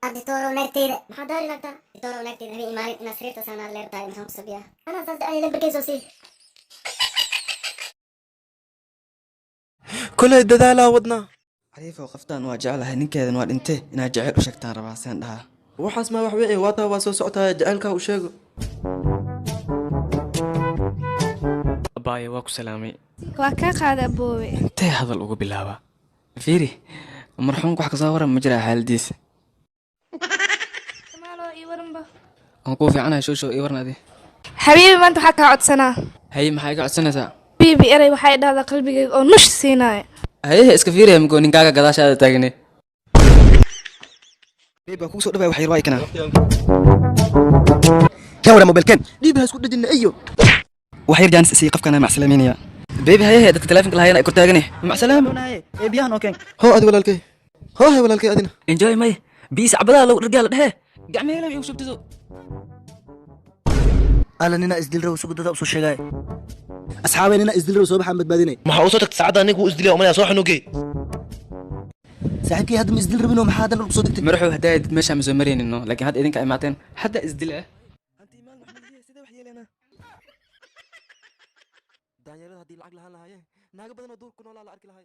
Aditoorow naagteyda maxaa daari naagta? Aditoorow naagteyda habeen imaalin inaad sariirta saanaad leertahay, maxaan ku sabiyaa? Anaa saas jeclay, lambarkay soo sii. Koley dadaalaa wadnaa. Cariifow, qaftaan waa jeclahay, ninkeedan waa dhintee, inaad jeceyl u sheegtaan rabaa, seen dhahaa? Waxaas maa wax wici waa taa, waa soo socotaa, jacaylkaa u sheego. Abaayo, waa ku salaamay. Waa kaa qaada, aboowe. Intee hadal ugu bilaabaa? Fiiri, marxuumka wax kasoo waran ma jiraa xaaladiisa? Kamaalo, ii waranba. Aan kuu fiicanahay, shooshow, ii waran adi. Xabiibi, maanta waxaa kaa codsanaa. Haye, maxaa iga codsanaysaa? Xabiibi, erey waxay dhahdaa qalbigayga oo nush siinaya. Hayehe, iska fiiriya mako ninkaaga gadaashaada taagne. Babe, waa kugu soo dhawaya, wax yar waa ikanaa. Keen wara mobilkeen, dhiib ha isku dhejina iyo wax yar jaanis isii, qofkana macsalaameynaya. Baby, hayehe, dadka telefonka lahayana ay kor taagane, macsalaam. Ee biyahan oo keen. Hoo adi walaalkay, hoo hay walaalkay adina. Enjoy may biis cabadaha lagu dhargaa la dhehe gacmeheela igu shubtido. Alla, nina isdil raw sugu dada usoo sheegay. Asxaabay, nina isdil raw soo baxaan badbaadinay. Maxaa usoo tagtay saacadda? Ninka wuu isdilaya umalaya, soo xanugey. Saaxiibkii, hadda ma isdil rabinoo, maxaa haddan dhulku soo degtay? Madaxuu haddaad meeshaa ma soo maraynin, laakiin hadda idinka imaateen, hadda isdila. Daanyarada haddii lacag lahaan lahaayeen, naago badan oo duur ku noolaa la arki lahay.